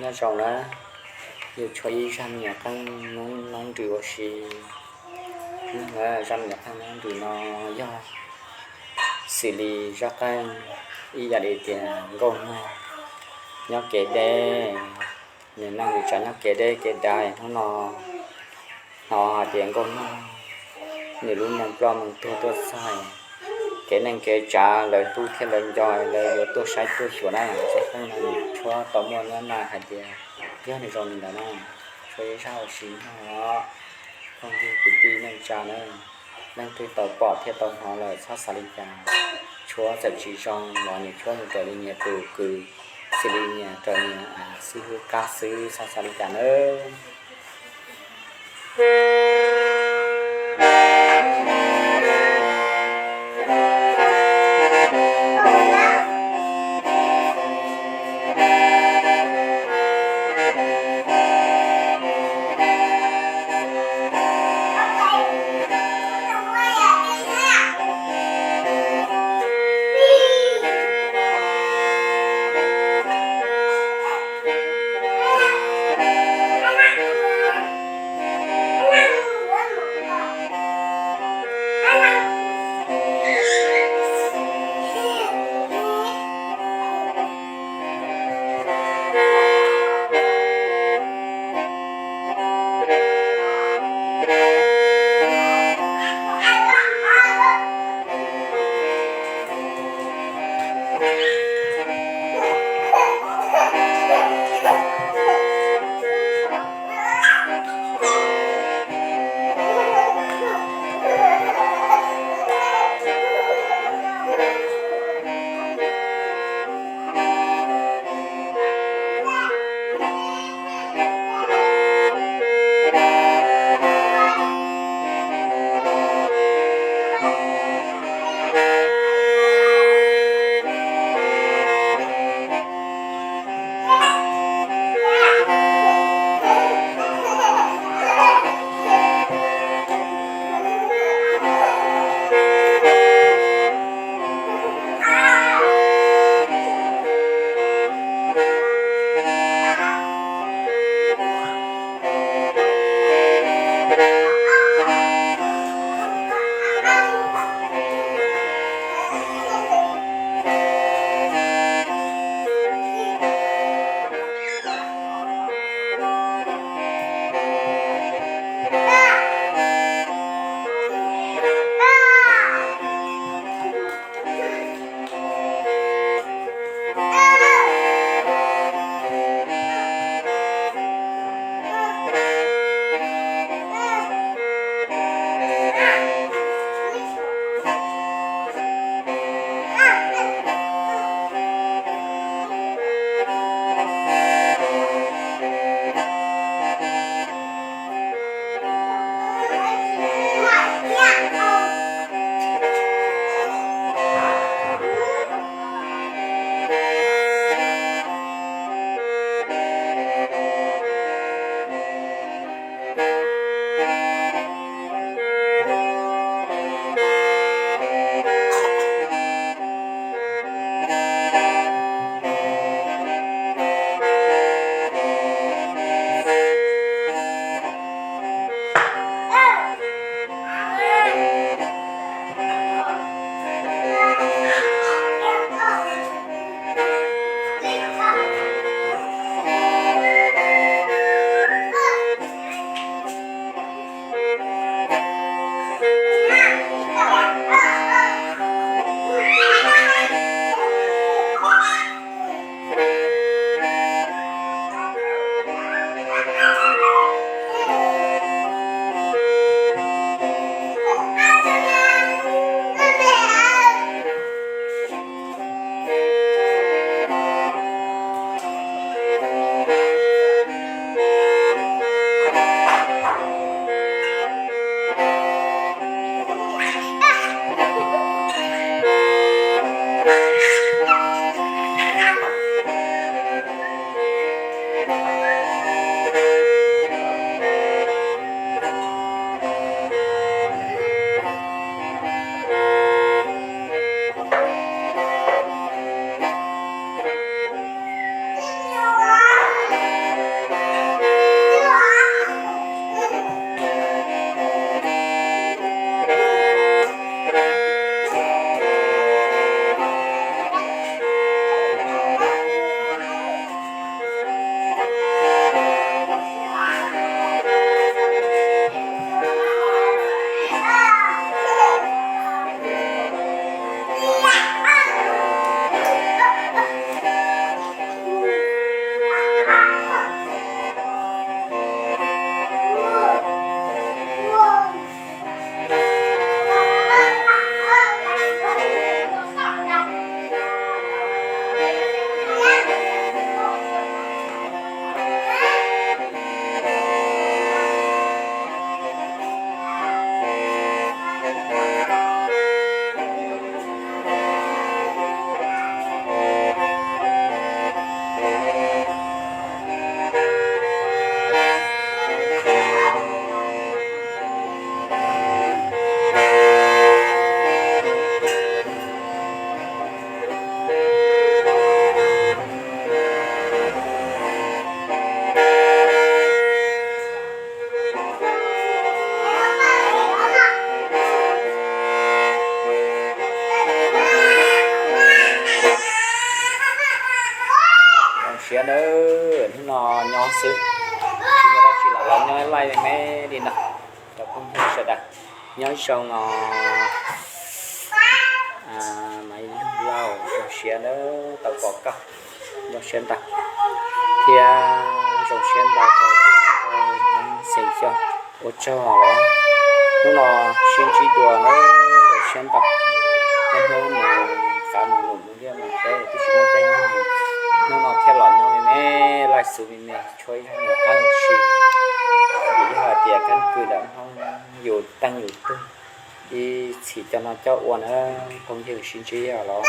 Nyob zoo na, yus tshuav ib zaj me nyuam qeej noob nrws ua si. Zaj me nyuam qeej noob nrws no yog xws li zaj qeej ib yam li tias nkauj nog nyob kev deb, nws neeg tsav nyob kev deb kev dav. Hnub no hnov hais tias nkauj nog nws lub neej ploj neej tuag tuaj txog, kev neej kev tsav lawv hlub thiab lawv nco, lawv yuav tuaj saib tuaj xyuas na. Zaj qeej no nws tshuab tau muaj nab na hais tias yog nws zoo li ntawd na, tshuav ib zaj ua si no. Phooj ywg kwv tij neej tsa na, leej twg tau pom thiab tau hnov lawm txhob xav li cas, tshuab txawm tsis zoo los nws tshuab nws raws li nyias tus kws, xws li nyias raws nyias xib hwb qab xwb, txhob xav li cas nawb. Siav nawb, hnub no nyob xwb, tsis muaj dab tsi lam los nyob laij me me li no rau phooj ywg sawv daws. Nyob zoo os Maiv Lauj, zoo siab nawb tau pom koj, zoo siab ntau thiab zoo siab ntau rau tus Hmoob Xeem Xyooj ua tsaug os. Hnub no sib ntsib dua nawb, zoo siab ntau. Hnub mus qab mus num mus liaj mus teb twb tsis muaj caij nyoog, hnub no thiaj los nyob me me laij xwb me me tshuav ib zog mus qab mus si. Vim yog hais tias keeb kwm ntawm Hmoob yus teej yus tug ib txhis coj noj coj ua na phooj ywg, sib ntsib os los.